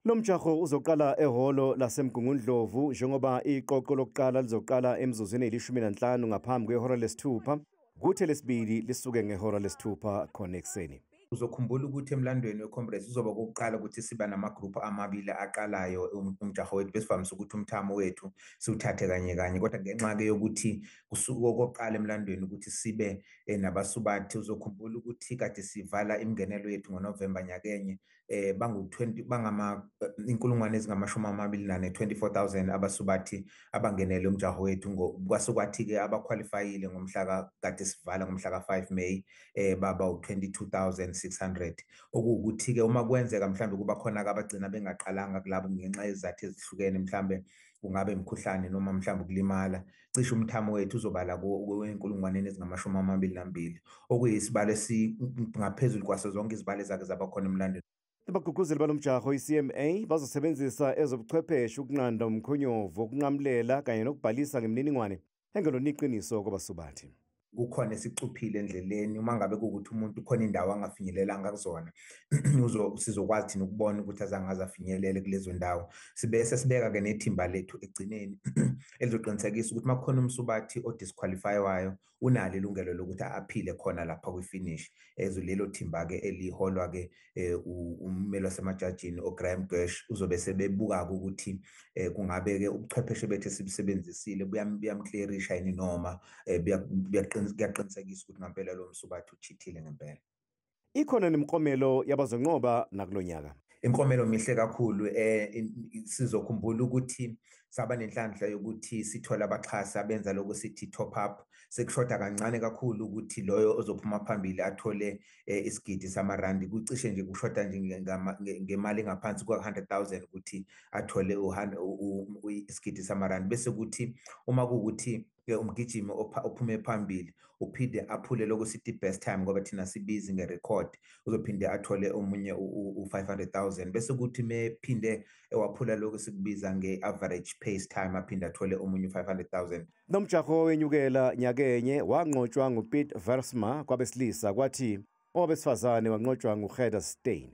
Lo mjaho uzoqala ehholo laseMgungundlovu, njengoba iqoqo lokuqala lizoqala emzuzwini eli-15 ngaphambi kwehora lesithupha, kuthi lesibili lisuke ngehora lesithupha khona ekuseni. Uzokhumbula ukuthi emlandweni weComrades uzoba okokuqala ukuthi siba namagruphu amabili aqalayo umjaho wethu. Besivamise ukuthi umthamo wethu siwuthathe kanye kanye, kodwa ngenxa-ke yokuthi kusuke okokuqala emlandweni ukuthi sibe nabasubathi. Uzokhumbula ukuthi kade sivala imingenelo yethu ngoNovemba nyakenye, bangu-20, bangama 24,000, 24,000 abasubathi abangenele umjaho wethu. Kwase kwathi-ke abakhwalifayile ngomhla kade sivala ngomhla ka-5 May baba u-22,600, okuwukuthi-ke uma kwenzeka mhlawumbe kuba khona-ke abagcina bengaqalanga kulabo ngenxa yezizathu ezihlukene, mhlambe kungabe imikhuhlane noma mhlawumbe ukulimala, cishe umthamo wethu uzobala ku-22,000, okuyisibalo esingaphezulu kwaso zonke izibalo ezake zaba khona emlandweni. Abagqugquzeli balomjaho, i-CMA, bazosebenzisa ezobuchwepheshe ukunqanda umkhonyovu wokunqamulela kanye nokubhalisa ngemininingwane engelona iqiniso kwabasubathi. Kukhona esicuphile endleleni. Uma ngabe kuwukuthi umuntu khona indawo angafinyelelanga kuzona, sizokwazi thina ukubona ukuthi azange aze afinyelele kulezo ndawo. Sibese sibeka-ke nethimba lethu ekugcineni elizoqinisekisa ukuthi uma kukhona umsubathi odisqualifywayo, unalo ilungelo lokuthi aphile khona lapha kwi-finish. Lelo thimba-ke eliholwa-ke ummeli wasemajajini uGraham Gersh uzobe sebebuka-ke ukuthi kungabe-ke ubuchwepheshe bethu esibusebenzisile buyamklerisha yini noma kuyaqinisekisa ukuthi ngampela lo msubathi uchithile ngempela. Ikhona nemiklomelo yabazonqoba nakulo nyaka. Imiklomelo mihle kakhulu. Sizokhumbula ukuthi saba nenhlanhla yokuthi sithole abaxhasi abenza lokho sithi top up. Sekushoda kancane kakhulu ukuthi loyo ozophuma phambili athole isigidi samarandi. Kucishe nje kushoda nje ngemali engaphansi kwa-100,000 ukuthi athole isigidi samarandi. Bese kuthi uma kuwukuthi umgijimi ophume phambili uphinde aphule lokho sithi best time, ngoba thina sibizi ngerekhodi, uzophinde athole omunye u-500,000. Bese kuthi mephinde ewaphula lokho sikubiza nge-average pace time, aphinde athole omunye u-500,000. Nomjaho wenyukela nyakenye wanqotshwa nguPiet Versma kwabesilisa, kwathi owabesifazane wanqotshwa nguGerda Steyn.